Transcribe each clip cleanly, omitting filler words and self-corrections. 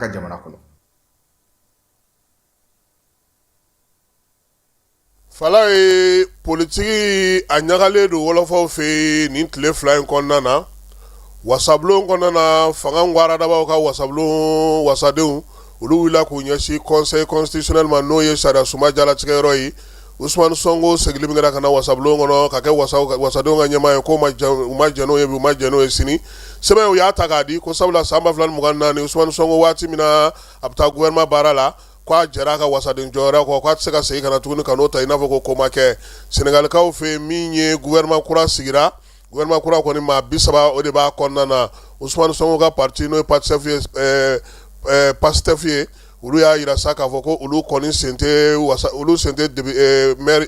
ka jamana kɔnɔ. Falaye, politiki a ɲagalen don wɔlɔfɔw fɛ yen nin tile 2 in kɔnɔna na. Wasabulon kɔnɔna na, fanga gwaradabaw ka wasabulon wasadenw, olu wulila k'u ɲɛsin conseil constitutionnel ma, n'o ye sariya sunba jalatigɛyɔrɔ ye. Usumani Sonko segili min kɛra ka na wasabulon kɔnɔ ka kɛ wasadenw ka ɲɛmaa ye, ko u ma jɛn n'o ye bi, u ma jɛn n'o ye sini. Sɛbɛn u y'a ta k'a di ko sabula san 2024, Usumani Sonko, waati min na a bɛ taa gouvernement baara la, k'a jɛra a ka wasaden jɔyɔrɔ kɔ, k'a tɛ se ka segin ka na tuguni ka n'o ta i n'a fɔ ko ko ma kɛ. Senegalikaw fɛ yen, min ye gouvernement kura sigira, gouvernement kura kɔni maa 30 o de b'a kɔnɔna na. Usumani Sonko ka parti, n'o ye Pastef ye, Pastef ye, olu y'a jira sa k'a fɔ ko olu kɔni sen tɛ wasa, olu sen tɛ maire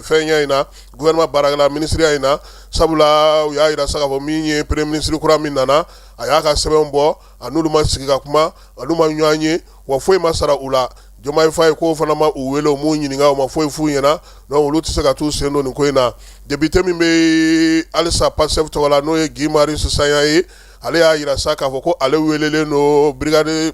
fɛnya in na, gouvernement baarakɛla minisiriya in na, sabula u y'a jira sa k'a fɔ min ye premier ministre kura min nana, a y'a ka sɛbɛnw bɔ, a n'olu ma sigi ka kuma, a n'u ma ɲɔgɔn ye, wa foyi ma sara u la. Diomaye Faye k'o fana ma u wele, u m'u ɲininka, u ma foyi f'u ɲɛna. Donc olu tɛ se ka t'u sen don nin ko in na. Député min bɛ halisa Pastef tɔgɔ la, n'o ye Guy Marius Sagna ye, ale y'a jira sa k'a fɔ ko ale welelen don brigade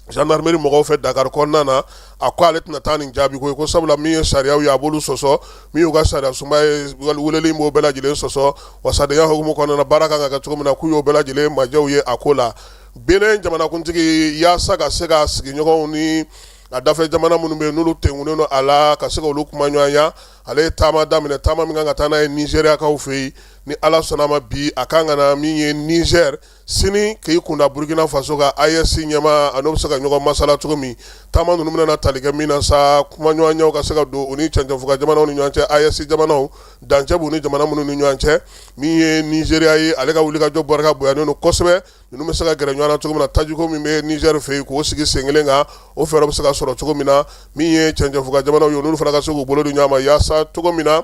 gendarmerie mɔgɔw fɛ Dakar kɔnɔna na. A ko ale tɛna taa nin jaabi ko ye, ko sabula min ye sariyaw ye, a b'olu sɔsɔ, min y'u ka sariya sunba ye, weleli b'o bɛɛ lajɛlen sɔsɔ. Wasadenya hukumu kɔnɔna na, baara kan ka kɛ cogo min na, k'u y'o bɛɛ lajɛlen majɛw ye a ko la. Benin jamanakuntigi, yaasa ka se ka sigiɲɔgɔnw ni a dafɛ jamana minnu bɛ yen, n'olu tenkunnen don a la, ka se ka olu kuma ɲɔgɔnya, ale ye taama daminɛ, taama min kan ka taa n'a ye Nizeriyakaw fɛ yen. Ni Ala sɔnna a ma, bi a kan ka na min ye Nizɛri, sini k'i kunda Burukina Faso ka AES ɲɛmaa, a n'o bɛ se ka ɲɔgɔn masala cogo min. Taama ninnu bɛna tali kɛ min na sa, kuma ɲɔgɔnyaw ka se ka don u ni cɛncɛnfuga jamanaw ni ɲɔgɔn cɛ, AES jamanaw, dancɛ b'u ni jamana minnu ni ɲɔgɔn cɛ. Min ye Nizeriya ye, ale ka wulikajɔ barika bonyanen don kosɛbɛ. Ninnu bɛ se ka gɛrɛ ɲɔgɔn na cogo min na, tajiko min bɛ Nizɛri fɛ yen, k'o sigi sen kelen kan, o fɛɛrɛ bɛ se ka sɔrɔ cogo min na. Min ye cɛncɛnfuga jamanaw ye, olu fana ka se k'u bolo di ɲɔgɔn ma, yaasa cogo min na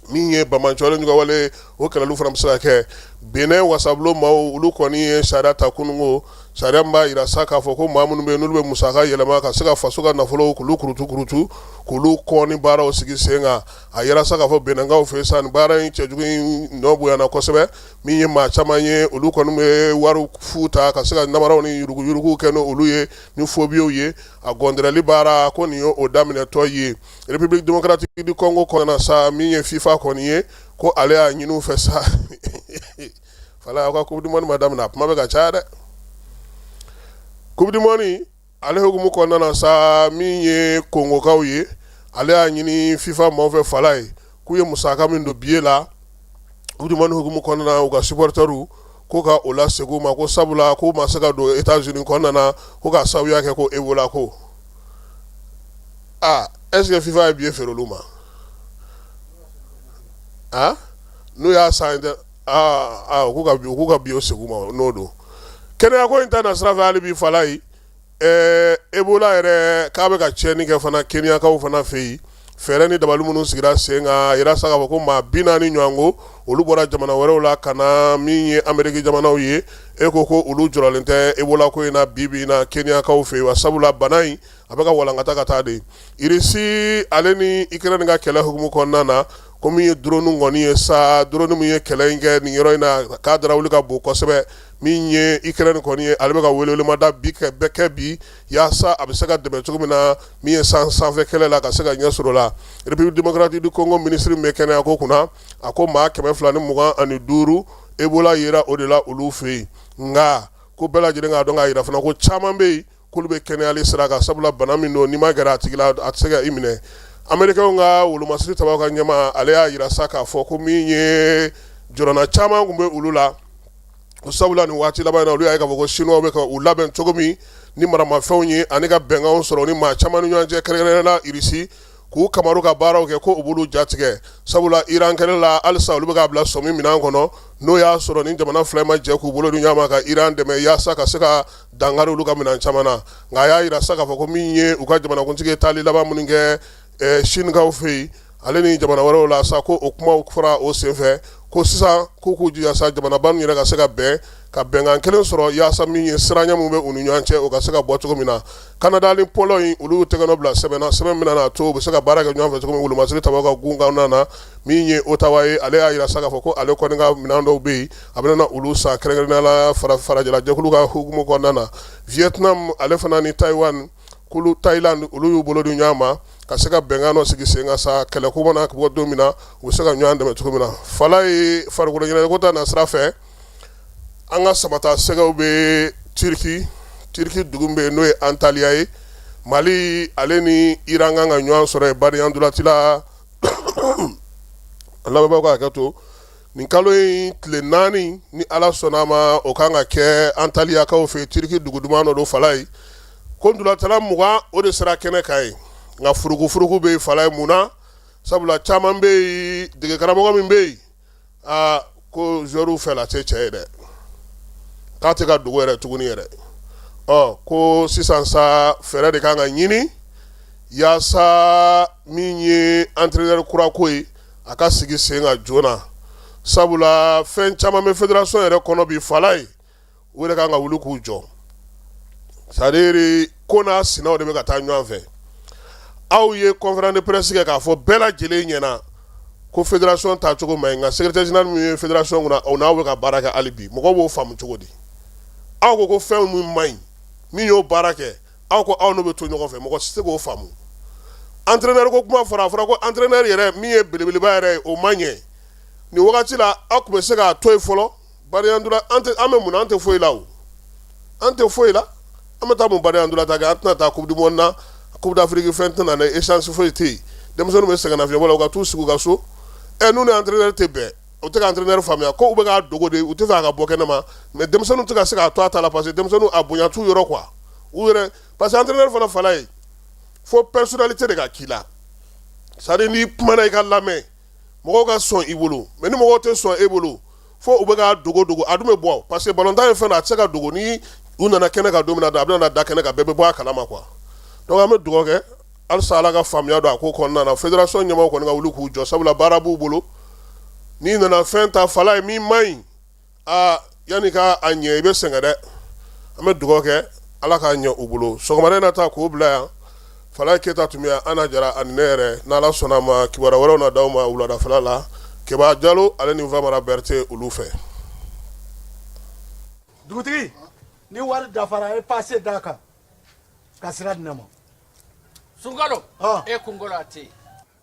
min ye banbaanciwale juguwale, o kɛlɛliw fana bɛ se ka kɛ. Benin wasabulon maaw, olu kɔni ye sariya ta kununko, sariya min b'a jira sa k'a fɔ ko maa minnu bɛ yen, n'olu bɛ musaka yɛlɛma ka se ka faso ka nafolo k'olu kurutu kurutu, k'olu kɔn ni baaraw sigi sen kan. A yira sa k'a fɔ Beninkaw fɛ sa, nin baara in cɛjugu in nɔ bonyana kosɛbɛ. Min ye maa caman ye, olu kɔni bɛ wari fu ta ka se ka namaraw ni yuruguyuruguw kɛ n'olu ye ni faux billets ye. A gɔndɛrɛli baara ko nin ye o daminɛtɔ ye. République démocratique du Congo kɔnɔna sa, min ye FIFA kɔni ye, ko ale y'a ɲini u fɛ sa. Fala, aw ka coupe du monde ma daminɛ, a kuma bɛ ka caya dɛ. Coupe du monde ale hukumu kɔnɔna na sa, min ye Kongokaw ye, ale y'a ɲini FIFA maaw fɛ, fala ye, k'u ye musaka min don billet la coupe du monde hukumu kɔnɔna na, u ka supporters ko ka o lasegin u ma, ko sabula k'u ma se ka don États-Unis kɔnɔna na, ko ka sababuya kɛ ko Ebola ko. Aa, est-ce que FIFA ye billet feere olu ma? Aa, n'u y'a san tɛ. Aa aa, u k'u ka billet segin u ma. N'o don, kɛnɛya ko in ta na sira fɛ hali bi, fala ye, Ebola yɛrɛ k'a bɛ ka tiɲɛni kɛ fana Kenyakaw fana fɛ yen. Fɛɛrɛ ni dabali minnu sigira sen kan, a yira sa k'a fɔ ko maa 40 ɲɔgɔn ko olu bɔra jamana wɛrɛw la ka na, min ye Ameriki jamanaw ye, e ko olu jɔrɔlen tɛ Ebola ko in na bi bi in na Kenyakaw fɛ yen, wa sabula bana in a bɛ ka walankata ka taa de. Irisi ale ni Ukraine ka kɛlɛ hukumu kɔnɔna na, ko min ye drone kɔni ye sa, drone min ye kɛlɛ in kɛ nin yɔrɔ in na, k'a darawuli ka bon kosɛbɛ. Min ye Ukraine kɔni ye, ale bɛ ka welewelemada bi kɛ bɛɛ kɛ bi, yaasa a bɛ se ka dɛmɛ cogo min na, min ye san sanfɛ kɛlɛ la, ka se ka ɲɛ sɔrɔ la. République démocratique du Congo ministre min bɛ kɛnɛya ko kunna, a ko maa 225 Ebola yera o de la olu fɛ yen. Nka ko bɛɛ lajɛlen k'a dɔn k'a jira fana ko caman bɛ yen k'olu bɛ kɛnɛyali sira kan, sabula bana min don, n'i ma gɛrɛ a tigi la, a tɛ se ka i minɛ. Américains ka wolomasiri tabaw ka ɲɛmaa, ale y'a jira sa k'a fɔ ko min ye jɔrɔna caman tun bɛ olu la, ko sabula nin waati laban in na, olu y'a ye k'a fɔ ko chinois bɛ ka u labɛn cogo min ni maramafɛnw ye, ani ka bɛnkanw sɔrɔ ni maa caman ni ɲɔgɔn cɛ, kɛrɛnkɛrɛnnenya la Irisi, k'u kamaru ka baaraw kɛ, ko u b'olu jatigɛ, sabula Iran kɛlɛ la, halisa olu bɛ k'a bila sɔmi minɛn kɔnɔ, n'o y'a sɔrɔ ni jamana fila ma jɛ k'u bolo di ɲɔgɔn ma ka Iran dɛmɛ yaasa ka se ka dankari olu ka minɛn caman na. Nka a y'a jira sa k'a fɔ ko min ye u ka jamanakuntigi ye taali laban minnu kɛ Sinikaw fɛ yen, ale ni jamana wɛrɛw la sa, ko o kumaw fɔra o senfɛ. Ko Ko sisan k'u k'u jija sa jamanaba ninnu yɛrɛ ka se ka bɛn ka bɛnkan kelen sɔrɔ yaasa min ye siranya min bɛ u ni ɲɔgɔn cɛ o ka se ka bɔ cogo min na. Canada ni Pologne olu y'u tɛgɛnɔ bila sɛbɛn na, sɛbɛn min bɛna to u bɛ se ka baara kɛ ɲɔgɔn fɛ cogo min wolomasiri tabaw ka gun kɔnɔna na. Min ye Ottawa ye, ale y'a jira sa k'a fɔ ko ale kɔni ka minɛn dɔw bɛ yen, a bɛna na olu san kɛrɛnkɛrɛnnenya la farajɛla jɛkulu ka hukumu kɔnɔna na. Vietnam ale fana ni Taïwan k'olu Thaïlande olu y'u bolo di ɲɔgɔn ma ka se ka bɛnkan dɔ sigi sen kan sa, kɛlɛko mana bɔ don min na u bɛ se ka ɲɔgɔn dɛmɛ cogo min na. Falaye, farikolo ɲɛnajɛko ta na sira fɛ, an ka samata sɛgɛw bɛ Turki, Turki dugu bɛ yen n'o ye Antalya ye. Mali ale ni Iran kan ka ɲɔgɔn sɔrɔ yen badenya ntolaci la. An lamɛnbaaw ka hakɛ to, nin kalo in tile 4, ni Ala sɔnna a ma, o kan ka kɛ Antalyakaw fɛ, Turki dugu duman dɔ don. Falaye, ko ntolacila 20 o de sera kɛnɛ kan yen, nka furukufuruku bɛ yen Falaye. Mun na? Sabula caman bɛ yen, dege karamɔgɔ min bɛ yen, aa ko joueurs fɛla tɛ cɛ ye dɛ, k'a tɛ ka dogo yɛrɛ tuguni yɛrɛ. Ɔ ko sisan sa fɛɛrɛ de kan ka ɲini yaasa min ye entraîneur kura ko ye, a ka sigi sen kan joona, sabula fɛn caman bɛ fédération yɛrɛ kɔnɔ bi. Falaye, u yɛrɛ kan ka wuli k'u jɔ, c'est-à-dire ko n'a sinaw de bɛ ka taa ɲɔgɔn fɛ. Aw ye conférence de presse kɛ k'a fɔ bɛɛ lajɛlen ɲɛna ko fédération taacogo man ɲi, nka secrétaire général min ye fédération kunna, o n'aw bɛ ka baara kɛ hali bi. Mɔgɔw b'o faamu cogo di? Aw ko ko fɛn min man ɲi, min y'o baara kɛ, aw ko aw n'o bɛ to ɲɔgɔn fɛ. Mɔgɔ si tɛ se k'o faamu. Entraîneur ko kuma fɔra, a fɔra ko entraîneur yɛrɛ min ye belebeleba yɛrɛ ye, o ma ɲɛ nin wagati la. Aw tun bɛ se k'a to yen fɔlɔ. Badenya ntola, an tɛ, an bɛ mun na? An tɛ foyi la o, an tɛ foyi la. An bɛ taa mun badenya ntola ta kɛ? An tɛna taa coupe du monde na, coupe d'Afrique fɛn tɛna na, échéance foyi tɛ yen. Denmisɛnninw bɛ sɛgɛn nafiyɛnbɔ la, u ka t'u sigi u ka so. Ɛ, n'u ni entraîneur tɛ bɛn, u tɛ ka entraîneur faamuya, ko u bɛ k'a dogo de, u tɛ fɛ a ka bɔ kɛnɛ ma. Mais denmisɛnninw tɛ ka se k'a to a ta la, parce que denmisɛnninw a bonya t'u yɔrɔ quoi, u yɛrɛ, parce que entraîneur fana, Falaye, fo personnalité de ka k'i la, c'est à dire n'i kumana i ka lamɛn, mɔgɔw ka sɔn i bolo. Mais ni mɔgɔw tɛ sɔn e bolo, fo u bɛ k'a dogo dogo, a dun bɛ bɔ, parce que balontan ye fɛn dɔ, a tɛ se ka dogo. Ni u nana kɛnɛ kan don min na, a bɛna da kɛnɛ kan, bɛɛ bɛ bɔ a kalama quoi. Donc an bɛ dugawu kɛ halisa Ala ka faamuya don a ko kɔnɔna na. Fédération ɲɛmaaw kɔni ka wuli k'u jɔ, sabula baara b'u bolo. N'i nana fɛn ta, Falaye, min man ɲi, aa yanni ka a ɲɛ, i bɛ sɛgɛn dɛ. An bɛ dugawu kɛ Ala k'a ɲɛ u bolo. Sɔgɔmada in na ta k'o bila yan. Falaye Keyita tun bɛ yan, Ana Jara ani ne yɛrɛ. N'Ala sɔnna a ma, kibaruya wɛrɛw na d'aw ma wuladafɛla la, Keba Jalo ale ni Famara Berete olu fɛ. Dugutigi, ni wari dafara, e pase d'a kan ka sira di ne ma. Sunkalo, e kunkolo a tɛ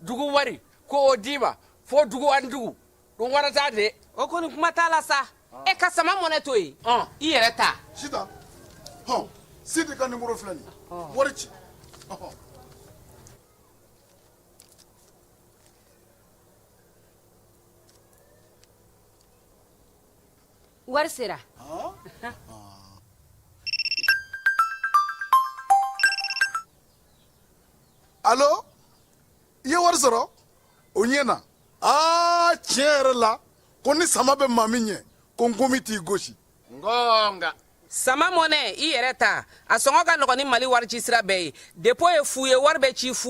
dugu wari ko o d'i ma fo dugu ani dugu ɗum waɗata de. O kɔni kuma t'a la sa, e ka sama mɔnɛ to yen, i yɛrɛ ta. Sitan, hɔn, Sidi ka nimoro filɛ nin ye, wari ci. Wari sera. Alo, i ye wari sɔrɔ? O ɲɛna. Aa, tiɲɛ yɛrɛ la, ko ni sama bɛ maa min ɲɛ, ko nkomi t'i gosi. Ngonga. Sama mɔnɛ, i yɛrɛ ta, a sɔngɔ ka nɔgɔn ni Mali wari ci sira bɛɛ ye. Dépôt ye fu ye, wari bɛ ci fu.